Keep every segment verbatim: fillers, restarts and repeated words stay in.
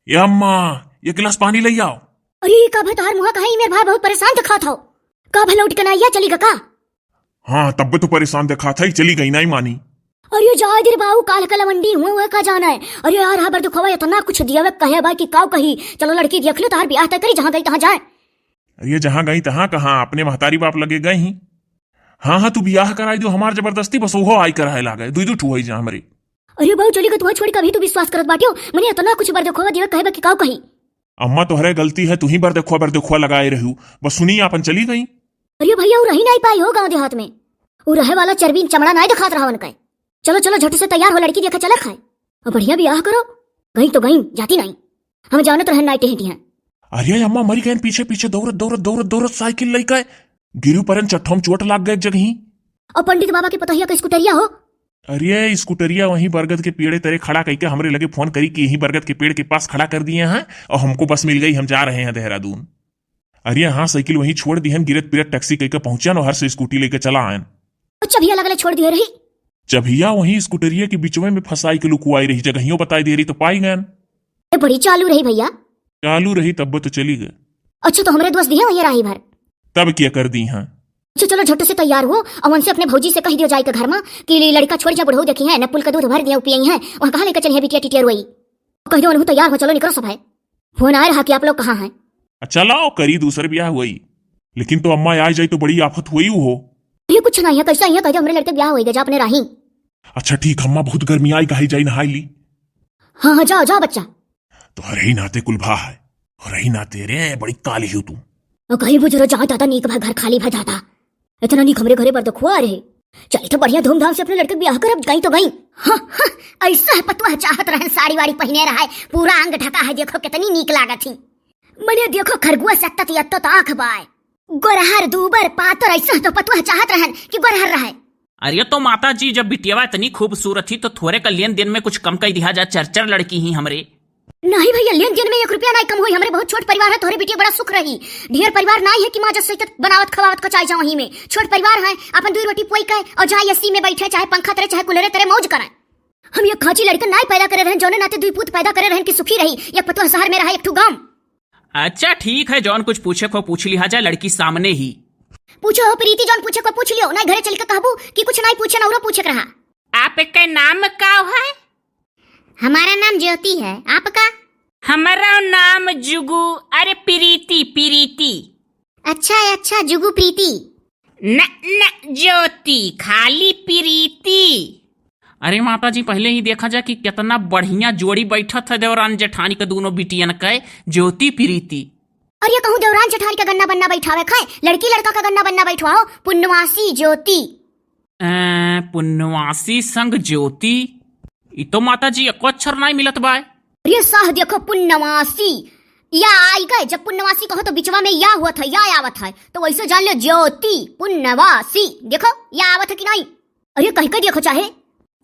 ए अम्मा, एक गिलास पानी लइ आओ। अरे, ई का भा तोहार मुँह काहे ई मेर भा बहुत परेशान देखात हो? का भा लौट के ना आइया, चली गा का? हाँ, तब्बे तो परेशान देखात है, चली गई नाई मानी। अरे जाए दे रे बाऊ, काल का लवंडी हुआ, हुआ का जाना है। अरे यार, हाँ बरदखुआ एतना कुछ दियावे कहे बा कि काउ कही। चलो लड़की देख लो, तोहार बियाह तय करी, जहाँ गई तहाँ जाए। अरे जहाँ गई तहाँ कहाँ, अपने महतारी बाप लगे गई ही। हाँ, हाँ, तू बियाह कराई दो हमार जबरदस्ती, बस ओहो आई कराए लागे, दुई दू ठू होई जा हमरे। अरे बाऊ, चली गई तू छोड़ के, अभी तू विश्वास करत बाटियो, मने एतना कुछ बरदखुआ दियावे कहे बा कि काउ कही। अम्मा, तोहरे गलती है, तू ही बरदखुआ, बरदखुआ लगाए रहू। बस सुनी, आपन चली गई। अरे भैया, उ रही नाई पाई हो गाँव देहात में। उ रहे वाला चर्बी चमड़ा नाई देखात रहा उनके। चलो, चलो, झट से तैयार हो, लड़की देखे चले खाए। और बढ़िया बियाह करो। गई तो गई, जाती नाई। हम जानत रहन नाई टेहटी हैं। अरे अम्मा, मरी गयन पीछे पीछे दौड़त, दौड़त, दौड़त, दौड़त साइकिल लइके। गिरी परन चट्ठोम चोट लाग गए एक जगही। और पंडित बाबा के पतोहिया के स्कूटरिया हो? अरे, स्कूटरिया वहीं बरगद के पेड़े तरे खड़ा कइके हमरे लगे फोन करी कि यहीं बरगद के पेड़ के पास खड़ा कर दिए हैं और हमको बस मिल गई, हम जा रहे हैं देहरादून। अरे हाँ, साइकिल वहीं छोड़ दिहन, गिरत पिरत टैक्सी कइके पहुंचन और हर से स्कूटी लेके चला आयन। अच्छा भैया, लगले छोड़ दिए रही। चभिया वहीं स्कूटरिया के बिचवे में फंसाई के लुकुआई रही, जगहियों बताई दे रही तो पाई गयन। ए, बड़ी चालू रही भैया। चालू रही तब तो चली गए। अच्छा, तो हमरे दोस्त दिए वहीं राही भर। तब क्या कर दी हाँ। अच्छा, चलो झट से तैयार हो और उनसे अपने भौजी से कह दियो जाए के घर में कि लड़का छोड़ जा, बुढ़ऊ देखी है, न पुल का दूध भर दिया पियई है, वहाँ कहाँ लेके चली है बिटिया टिटिया रोई। कह दियो उनहु तैयार हो, चलो निकलो सब है। फोन आए रहा कि आप लोग कहाँ हैं। अच्छा लाओ, करी दूसर ब्याह हुई, लेकिन तो अम्मा आ जाई तो बड़ी आफत हुई हो। ये कुछ नहीं है, कैसा ही है, कह दियो हमरे लड़के ब्याह होई गए जा अपने राही। अच्छा ठीक, अम्मा बहुत गर्मी आई, कही जाई नहाई ली। हाँ, हाँ, जाओ, जाओ बच्चा। तोहरे ही नाते कुल भा है, तोहरे ही नाते रे, बड़ी काली हो तू। ओ कहीं बुजुर्ग जाए दादा, नीक भा घर खाली भा जाता। इतना नीक हमरे घरे बरदखुआ रहे। चली तो बढ़िया धूमधाम से अपने लड़के के ब्याह करब, गई तो गई। हाँ, हाँ, ऐसा है पतोह चाहत रहन, साड़ी वाड़ी पहिने रहे, पूरा अंग ढका है, देखो कितनी नीक लागत ही। मने देखो खरगुआ सत्तत यत्तो तो आँख बाय। गोरहर दूबर पातर ऐसा तो पतोह चाहत रहन कि गोरहर रहे। अरे तो माता जी, जब बिटियावा इतनी खूबसूरत ही तो थोरे का लेन देन में कुछ कम कर दिया जाए, चर चर लड़की ही हमरे। नहीं भैया, लेन देन में एक रुपया नहीं कम होई, हमरे बहुत छोट परिवार है, तोहरे बिटिया बड़ा सुख रही। ढेर परिवार नहीं है कि माँ जस सहित बनावत खवावत कचाई जाओ ही में। छोट परिवार है, अपन दुई रोटी पोई के और जहाँ एसी में बैठे, चाहे पंखा तरे, चाहे कूलरे तरे मौज करें। हम एक खाची लड़का नहीं पैदा करे रहन, जौने नाते दुई पूत पैदा करे रहन कि सुखी रही, एक पतोह शहर में रहा, एक ठू गाँव। अच्छा ठीक है, जौन कुछ पूछे को पूछ लिहा जा लड़की सामने ही। पूछो हो प्रीति, जौन पूछे को पूछ लियो, नहीं घरे चल के कहबू कि कुछ नहीं पूछे ना, औरो पूछे के रहा। आपके नाम का है? हमारा नाम ज्योति है, आपका? हमारा नाम जुगु, अरे प्रीति, प्रीति। अच्छा है, अच्छा, जुगु प्रीति। न, न, ज्योति, खाली प्रीति। अरे माता जी, पहले ही देखा जा कि कितना बढ़िया जोड़ी बैठत है देवरान जेठानी के दोनों बिटियन के, ज्योति प्रीति। अरे कहूँ देवरान जेठानी का गन्ना बन्ना बैठावे खाए, लड़की लड़का का गन्ना बन्ना बैठवाओ, पुनवासी ज्योति। ए, पुनवासी संग ज्योति, ई तो माता जी एको अक्षर नाई मिलत बाय। अरे साह देखो पुनवासी, या आई गए, जब पुनवासी कहो तो बिचवा में या हुआ था, या आवत है, तो वैसे जान लो ज्योति पुनवासी। देखो या आवत है कि नाई? अरे कह के देखो चाहे।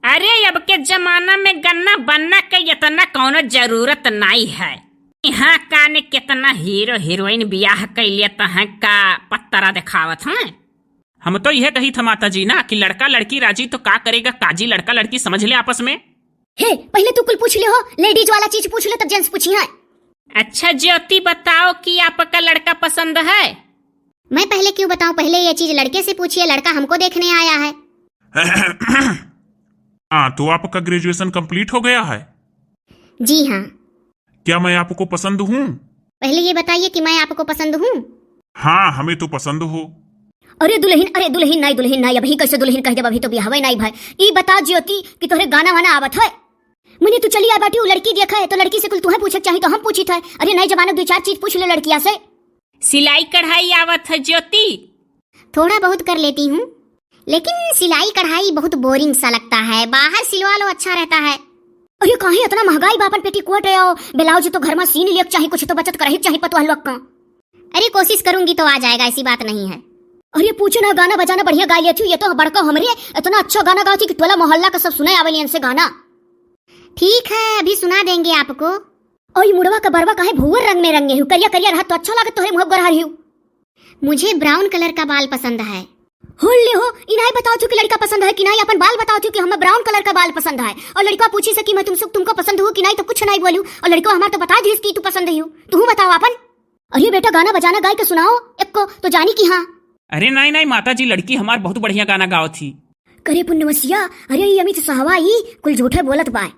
अरे अब के जमाना में गन्ना बन्ना के इतना कौनो जरूरत नाई है। यहाँ काने कितना हीरो हीरोइन बियाह कैले तो हैं का पत्तरा दिखावत हैं। हम तो यह कही था माता जी ना कि लड़का लड़की राजी तो का करेगा काजी, लड़का लड़की समझ ले आपस में। हे, पहले तू कुल पूछ ले हो, लेडीज वाला चीज पूछ ले तब जेंट्स पूछी है। अच्छा ज्योति बताओ कि आपका लड़का पसंद है? मैं पहले क्यों बताऊं, पहले ये चीज लड़के से पूछिए, लड़का हमको देखने आया है। हाँ, तो आपका ग्रेजुएशन कंप्लीट हो गया है? जी हाँ। क्या मैं आपको पसंद हूँ? पहले ये बताइए कि मैं आपको पसंद हूँ? हाँ, हमें तो पसंद हो। अरे दुल्हन, अरे दुल्हन नाई, दुल्हन नाई, अभी कैसे दुल्हन कह देब, अभी तो बियाहवे नाई भाई। ई बता ज्योति कि तोहरे गाना वाना आवत है? मने तू चली आ बाटी, उ लड़की देखे है तो लड़की से कुल तुहे पूछे के चाही तो हम पूछी था। अरे नए जमाना दो चार चीज पूछ ले लड़किया से। सिलाई कढ़ाई आवत है ज्योति? थोड़ा बहुत कर लेती हूँ, लेकिन सिलाई कढ़ाई बहुत बोरिंग सा लगता है, बाहर सिलवा लो अच्छा रहता है। अरे काहे इतना महंगाई बा, अपन पेटीकोट है और ब्लाउज तो घर में सीन लेक चाही, कुछ तो बचत करही चाही पतोह लोग का। अरे कोशिश करूंगी तो आ जाएगा, ऐसी बात नहीं है। अरे पूछे ना, गाना बजाना बढ़िया गा लेती हूँ, ये तो बड़का हमरे इतना अच्छा गाना गाती कि टोला मोहल्ला का सब सुने आवेलियन से गाना। ठीक है, अभी सुना देंगे आपको। ओई मुड़वा का बरवा काहे भूअर रंग में रंगे हूँ, करिया करिया रहत तो अच्छा लागत तोहरे मुँह गोरहर हूँ। मुझे ब्राउन कलर का बाल पसंद है। होल ले हो, ई नाई बताओ थू कि लड़का पसंद है कि नाई, अपन बाल बताओ थू कि हमें brown colour का बाल पसंद है। और लड़का पूछी से कि मैं तुमसे, तुमको पसंद हूँ कि नाई, तो कुछ नाई बोलू। और लड़का हमार तो बता दिस कि तू पसंद ही हो। तू बताओ अपन। अरे बेटा, गाना बजाना गाय के सुनाओ, एक को तो जानी कि हाँ। अरे नाई, नाई माता जी, लड़की हमार बहुत बढ़िया गाना गावत ही। करे पुण्यवसिया, अरे ई अमित सहवा ई कुल झूठे बोलत बाय।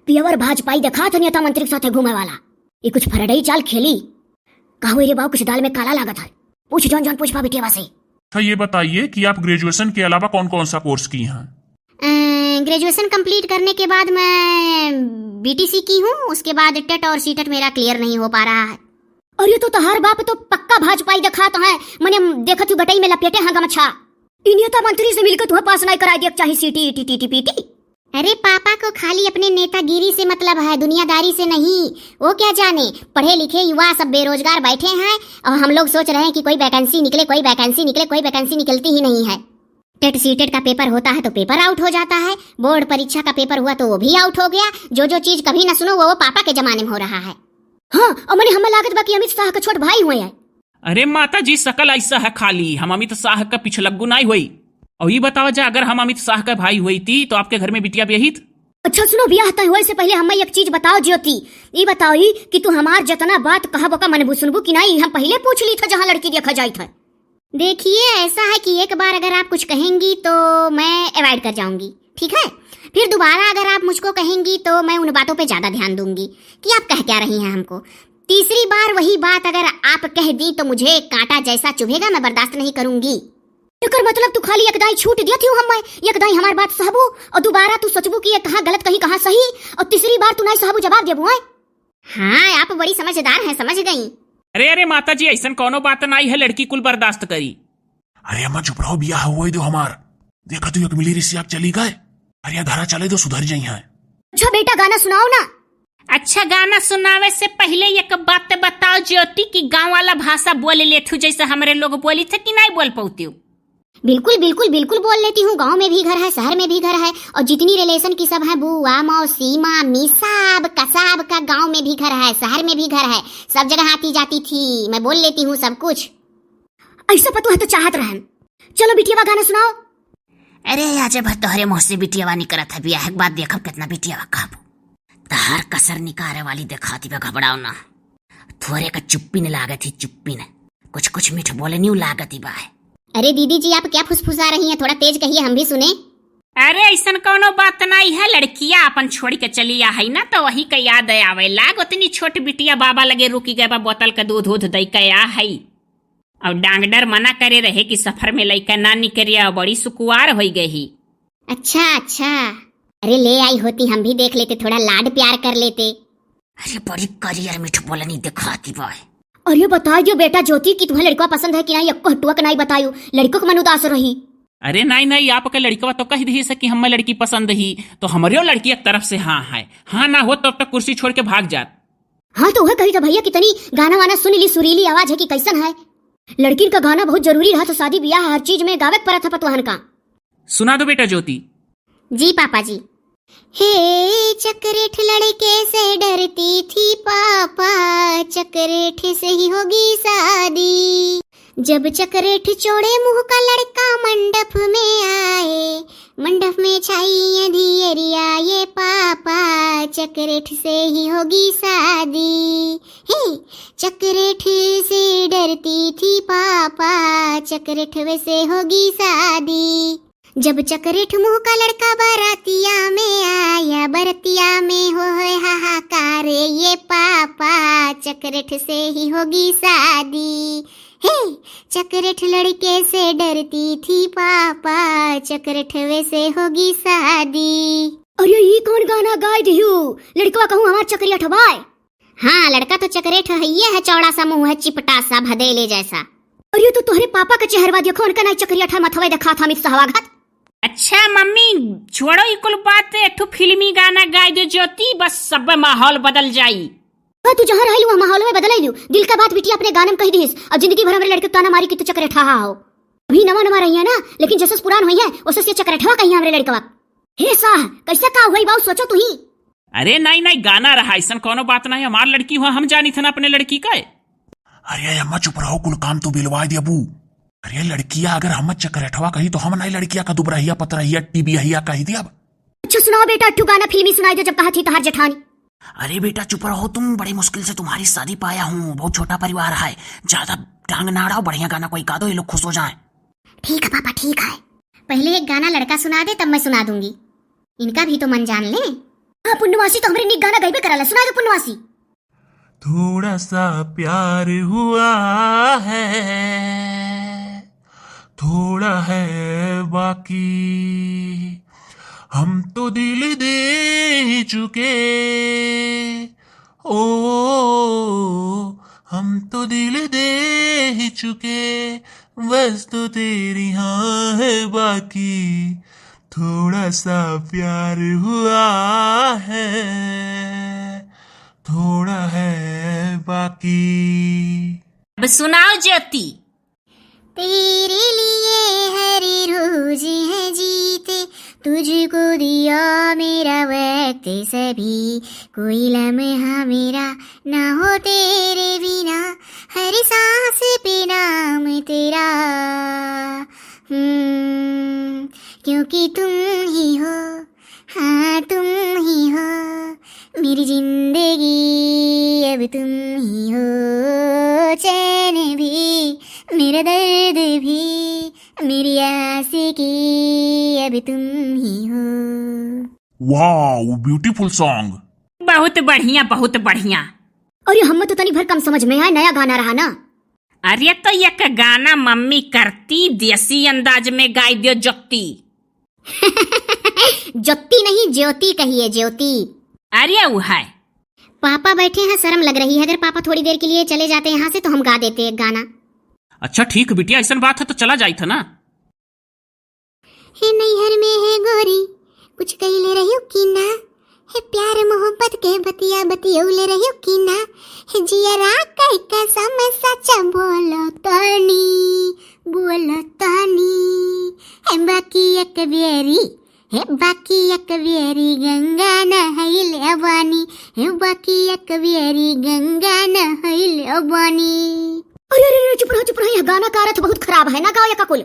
पियवर भाजपाई देखात है नेता मंत्री के साथे घूमे वाला। ई कुछ फरडई चाल खेली। का होई रे बाऊ, कुछ दाल में काला लागत है। पूछ जौन जौन पूछबा बिटियावा से। अच्छा, ये बताइए कि आप graduation के अलावा कौन कौन सा course की हैं? अ, graduation complete करने के बाद मैं B T C की हूँ, उसके बाद टेट और सीटेट मेरा clear नहीं हो पा रहा है। अरे तो तोहार बाप तो पक्का भाजपाई देखात है, मने देखत हूँ गटई में लपेटे हैं गमछा। ई नेता मंत्री से मिलकर तुम्हें पास नहीं कराई दिया चाहे सीटी, ईटी, टीटी, पीटी। अरे पापा को खाली अपने नेतागिरी से मतलब है, दुनियादारी से नहीं। वो क्या जाने, पढ़े लिखे युवा सब बेरोजगार बैठे हैं और हम लोग सोच रहे हैं कि कोई vacancy निकले, कोई vacancy निकले, कोई vacancy निकलती ही नहीं है। टेट सीटेट का paper होता है तो paper out हो जाता है, board परीक्षा का paper हुआ तो वो भी out हो गया। जो जो चीज कभी ना सुनो वो, वो पापा के जमाने में हो रहा है। हाँ, और मने हमें लागत बा कि अमित शाह का छोट भाई हुए हैं। अरे माता जी, सकल ऐसा है खाली, हम अमित शाह का पिछलग्गू नाई होई। और ई बतावा जा, अगर हम अमित शाह का भाई होई ती तो आपके घर में बिटिया ब्याहित? अच्छा सुनो, ब्याह तय होए से पहले हमें एक चीज बताओ ज्योति, ई बताओ ई कि तू हमार जितना बात कहब ओका मनबू सुनबू कि नाई, हम पहले पूछ ली था जहाँ लड़की देखा जाई था। देखिए, ऐसा है कि एक बार अगर आप कुछ कहेंगी तो मैं avoid कर जाऊंगी, ठीक है? फिर दोबारा अगर आप मुझको कहेंगी तो मैं उन बातों पे ज्यादा ध्यान दूंगी कि आप कह क्या रही हैं हमको। तीसरी बार वही बात अगर आप कह दी तो मुझे कांटा जैसा चुभेगा, मैं बर्दाश्त नहीं करूंगी। एकर मतलब तू खाली एक दाई छूट दिया थी हमें, एक दाई हमार बात सहबू और दोबारा तू सोचबू कि ये कहाँ गलत कही कहाँ सही, और तीसरी बार तू नहीं सहबू जवाब देबू, हैं? हाँ, आप बड़ी समझदार हैं, समझ गई। अरे, अरे माता जी, ऐसन कौनो बात नाई है, लड़की कुल बर्दाश्त करी। अरे अम्मा चुप रहो, बियाह हुआ ही दो हमार। देखा तू एक मिली रिसिया चली गए। अरे धरा चले दो, सुधर जाई है। अच्छा बेटा, गाना सुनाओ ना। अच्छा, गाना सुनावे से पहले एक बात बताओ ज्योति, कि गाँव वाला भाषा बोल लेथू जैसे हमरे लोग बोली थे कि नहीं बोल पौती? बिल्कुल, बिल्कुल, बिल्कुल बोल लेती हूँ। गाँव में भी घर है, शहर में भी घर है, और जितनी relation की सब हैं, बुआ, मौसी, मामी, सब का, सब का गाँव में भी घर है, शहर में भी घर है, सब जगह आती जाती थी, मैं बोल लेती हूँ सब कुछ। ऐसा पतोह तो चाहत रहन। चलो बिटियावा गाना सुनाओ। अरे आज भर तोहरे मुँह से बिटियावा निकलत है, बियाह के बाद देखब कितना बिटियावा कहबू। तहार कसर निकारे वाली देखाती बा, घबराओ ना। थोरे का चुप्पी न लागत ही, चुप्पी न। कुछ कुछ मीठ बोले न्यू लागत ही बा। अरे दीदी जी, आप क्या फुसफुसा रही हैं? थोड़ा तेज कहिए, हम भी सुने। अरे ऐसन कौनो बात नहीं है, लड़किया अपन छोड़ के चली आ है ना, तो वही का याद आवे लाग। उतनी छोट बिटिया बाबा लगे रुकी गए बा, बोतल का दूध उध दई के आ है। और डॉक्टर मना करे रहे कि सफर में लइका ना निकरिया, बड़ी सुकुवार होई गई ही। अच्छा, अच्छा। अरे ले आई होती, हम भी देख लेते, थोड़ा लाड प्यार कर लेते। अरे बड़ी करियर मीठ बोलनी देखाती बा। अरे बता दियो बेटा ज्योति कि तुम्हें लड़का पसंद है कि नहीं, एको हटुआ के नहीं बतायो, लड़कों के मन उदास रही। अरे नहीं, नहीं, आपके लड़कवा तो कह दी से कि हमें लड़की पसंद ही, तो हमरे लड़की एक तरफ से हाँ है, हाँ ना हो तब तक कुर्सी छोड़ के भाग जात। हाँ तो वह कही था भैया, कितनी गाना वाना सुन ली, सुरीली आवाज है कि कैसन है। लड़किन का गाना बहुत जरूरी रहा, तो शादी ब्याह हर चीज में गावे के पड़त है पतोहन का। सुना दो बेटा ज्योति। जी पापा जी। हे चकरेठ लड़के से डरती थी पापा, चकरेठ से ही होगी शादी। जब चकरेठ चौड़े मुंह का लड़का मंडप में आए, मंडप में छाई अंधियरिया ये पापा, चकरेठ से ही होगी शादी। हे चकरेठ से डरती थी पापा, चकरेठ वैसे होगी शादी। जब चकरेठ मुंह का लड़का बरातिया में आया, बरतिया में हो है हाहाकार ये पापा, चकरेठ से ही होगी शादी। हे चकरेठ लड़के से डरती थी पापा, चकरेठ वैसे होगी शादी। अरे ई कौन गाना गाय दिहू? लड़कवा कहूँ हमार चकरेठ बाय। हाँ, लड़का तो चकरेठ हइये है, चौड़ा सा मुंह है, चिपटा सा, भदेले जैसा। अरे तो तोहरे पापा का चेहरवा देखो, उनका नहीं चकरेठ है, मथवा देखा था अमित सहवा घत। अच्छा मम्मी, छोड़ो ई कुल बात, एक ठो फिल्मी गाना गाय दो ज्योति, बस सब माहौल बदल जाई। हाँ, तू जहाँ रहलू वहाँ माहौल में बदल लियो। दिल का बात बिटिया अपने गाना में कह दिहिस, और जिंदगी भर हमरे लड़के ताना मारी कि तू चकरेठा हो। अभी नवा नवा रही है ना, लेकिन जसस पुरान हुई है, ओसस ये चकरेठवा कही हमरे लड़कवा। हे साह, कैसे का हुई बाऊ, सोचो तू ही। अरे नहीं नहीं, गाना रहा, ऐसन कौनो बात नहीं, हमार लड़की हुआ, हम जानी थे ना अपने लड़की का। अरे अम्मा चुप रहो, कुल काम तू बिलवा देबू। अरे लड़किया अगर हम चकरेठवा कही तो हम नाई लड़किया का दुबरहिया पतरहिया टीबियहिया कही दिया। अच्छा सुनाओ बेटा, एक ठो गाना फिल्मी सुनाई दे जब कहा थी तहार जेठानी। अरे बेटा चुप रहो तुम, बड़ी मुश्किल से तुम्हारी शादी पाया हूँ, बहुत छोटा परिवार है, ज्यादा टांग ना अड़ाओ, बढ़िया गाना कोई गा दो, ये लोग खुश हो जाएं। ठीक है पापा, ठीक है। पहले एक गाना लड़का सुना दे, तब मैं सुना दूंगी। इनका भी तो मन जान ले। हाँ पुन्नवासी तो हमरे नीक गाना गइबे करला, सुना दे पुन्नवासी। थोड़ा सा प्यार हुआ है, थोड़ा है बाकी, हम तो दिल दे ही चुके, ओ, हम तो दिल दे ही चुके, बस तो तेरी हाँ है बाकी, थोड़ा सा प्यार हुआ है, थोड़ा है बाकी। अब सुनाओ ज्योति। तेरे लिए हर रोज है जीत, तुझको दिया मेरा वक्त सभी, कोई लम्हा मेरा ना हो तेरे बिना, हर सांस पे नाम तेरा, हम्म, क्योंकि तुम ही हो, हाँ तुम ही हो मेरी जिंदगी, अब तुम ही हो चैन भी, मेरा दर्द भी, मेरी आशिकी, अब तुम ही हो। Wow, beautiful song। बहुत बढ़िया, बहुत बढ़िया। अरे हमें तो तनी भर कम समझ में आए, नया गाना रहा ना। अरे तो एक गाना मम्मी करती देसी अंदाज में गाई दियो ज्योति। ज्योति नहीं, ज्योति कहिए, ज्योति। अरे वो है। पापा बैठे हैं, शर्म लग रही है, अगर पापा थोड़ी देर के लिए चले जाते यहाँ से तो हम गा देते एक गाना। अच्छा ठीक बिटिया, ऐसन बात है तो चला जाइत है ना। हे नैहर में हे गोरी, कुछ कइले रहियो कि ना? हे प्यार मोहब्बत के बतिया बतियौले रहियो कि ना? हे जियरा कई कसम सच बोलो तनी, बोलो तनी। हे बाकी एक बेरी, हे बाकी एक बेरी गंगा नहइले बानी, हे बाकी एक बेरी गंगा नहइले बानी। अरे, अरे, अरे, चुप रहो, चुप रहो, यह गाना का अर्थ बहुत खराब है, ना गाओ यह का कुल।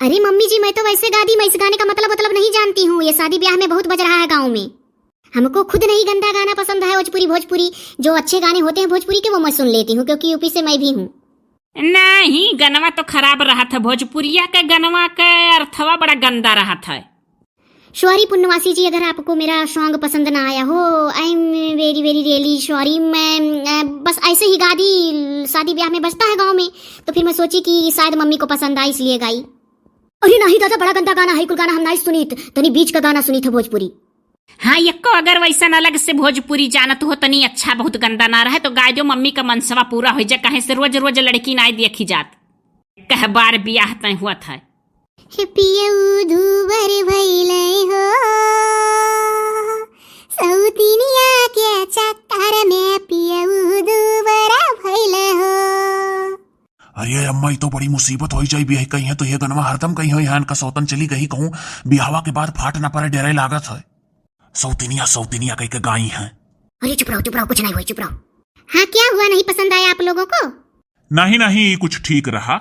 अरे मम्मी जी, मैं तो वैसे गा दी, मैं इस गाने का मतलब, मतलब नहीं जानती हूँ। ये शादी ब्याह में बहुत बज रहा है गाँव में। हमको खुद नहीं गंदा गाना पसंद है, भोजपुरी, भोजपुरी। जो अच्छे गाने होते हैं भोजपुरी के, वो मैं सुन लेती हूँ, क्योंकि यूपी से मैं भी हूँ। नहीं, गनवा तो खराब रहत है, भोजपुरिया के गनवा के अर्थवा बड़ा गंदा रहत है। Sorry पुन्नवासी जी, अगर आपको मेरा song पसंद ना आया हो, I am very, very really sorry। मैं, अ, बस ऐसे ही गा दी, शादी ब्याह में बजता है गाँव में, तो फिर मैं सोची कि शायद मम्मी को पसंद आए, इसलिए गाई। अरे नाही दादा, बड़ा गंदा गाना है, कुल गाना हम नाही सुनीत, तनी बीच का गाना सुनीत है भोजपुरी। हाँ, यक्को अगर वैसन अलग से भोजपुरी जानत हो, तनी अच्छा, बहुत गंदा ना रहे, तो गाय दो, मम्मी का मनसवा पूरा हो जाए, काहे से रोज रोज लड़की नाय देखी जात, कह बार बियाह तय हुआ था। हे पियऊ दूबर भइले हो, सौतिनिया के चक्कर में पियऊ दूबर भइले हो। अरे अम्मा, ई तो बड़ी मुसीबत होइ जाई, बियाह कहीं है तो ये गनवा हरदम कहीं हो, यहाँ इनका सौतन चली गई कहूँ, बियाहवा के बाद फाट ना पड़े, डरे लागत है। सौतिनिया, सौतिनिया कह के गाई हैं। अरे चुप रहो, चुप रहो, कुछ नहीं हुई, चुप रहो। हाँ, क्या हुआ, नहीं पसंद आया आप लोगों को? नहीं, नहीं, कुछ ठीक रहा।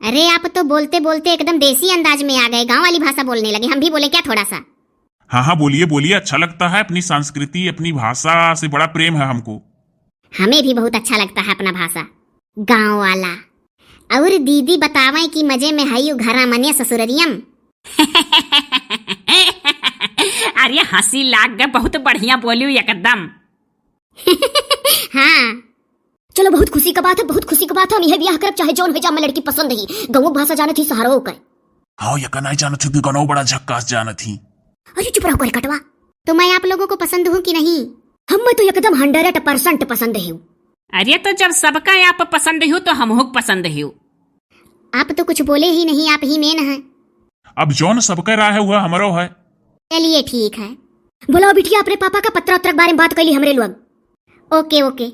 अरे आप तो बोलते बोलते एकदम देसी अंदाज में आ गए, गाँव वाली भाषा बोलने लगे। हम भी बोले क्या थोड़ा सा? हाँ, हाँ, बोलिए, बोलिए, अच्छा लगता है अपनी संस्कृति, अपनी भाषा से बड़ा प्रेम है हमको। हमें भी बहुत अच्छा लगता है अपना भाषा, गाँव वाला। और दीदी बतावे कि मजे में हई उ घरा मने ससुररियम। अरे हँसी लाग गए, बहुत बढ़िया बोलियो एकदम। हाँ। चलो, बहुत खुशी का बात है, बहुत खुशी का बात है। हम यह बियाह करब, चाहे जौन हो जा, मैं लड़की पसंद ही। गाँव भाषा जानत ही, शहरों का। हाँ, ये का नहीं जानत ही कि गनौ बड़ा झक्कास जानत ही। अरे चुप रहो, कलकटवा। तो मैं आप लोगों को पसंद हूँ कि नहीं? हम मैं तो एकदम hundred percent पसंद हूँ। अरे तो जब सबका आप पसंद हो तो हमहू पसंद हो। आप तो कुछ बोले ही नहीं, आप ही main हैं। अब जौन सबके राय है वह हमरो है। चलिए ठीक है। बोलाओ बिटिया, अपने पापा का पत्रा उत्रा के बारे में बात कैली हमरे लोग। OK, OK।